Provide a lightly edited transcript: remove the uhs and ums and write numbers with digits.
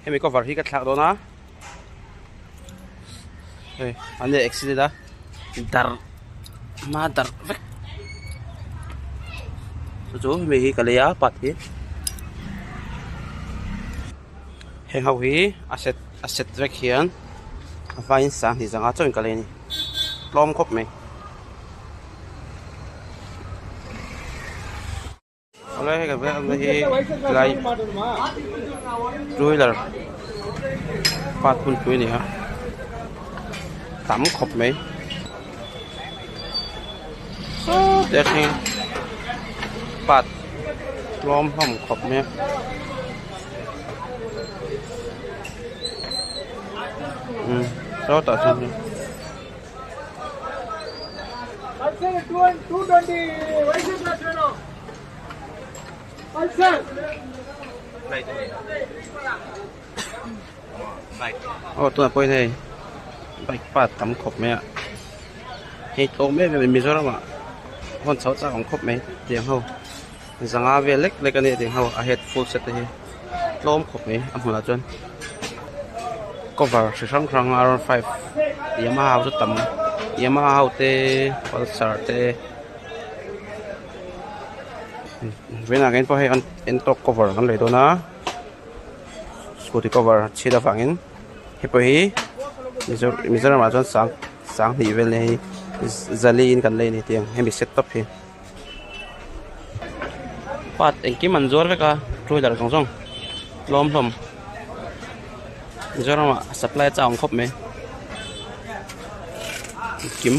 Hemi cover hi ka thlak dawn a hei an nei accident a dar hma dar vek chu chu hemi hi ka lei a part hi heng ho hi a set a set vek hian a vaiin sanghnih zanga chauhin ka lei a ni tlawm khawp mai. Awle hei kan hmuh hi tlai two wheeler part hmunpui a ni a tam khawp mai sawti a thleng part tlawm hlawm khawp mai a. Umm sawtah chuan. Aw tunah pawhin hei bike part tam khawp mai a hei tlawm em em a ni Mizoram ah hawn chho chak awm khawp mai tiang ho zanga vel lek lek a nia tiang ho a head full set te hi tlawm khawp mai a hmunah chuan cover hri hrang hrang r 5 yamaha ho chu tam yamaha ho te pulsar te vawiinah hian pawh hei entawk cover kan lei dawn a scooty cover chhiat avangin hei pawh hi mizoram ah chuan sang sanghnih vel nia hei zali in kan lei a ni tiang hemi set tawp hi. Part engkim an zuar vek a two wheeler zawng zawng tlawm hlawm Mizoram ah supply a chak ang khawp mai engkim.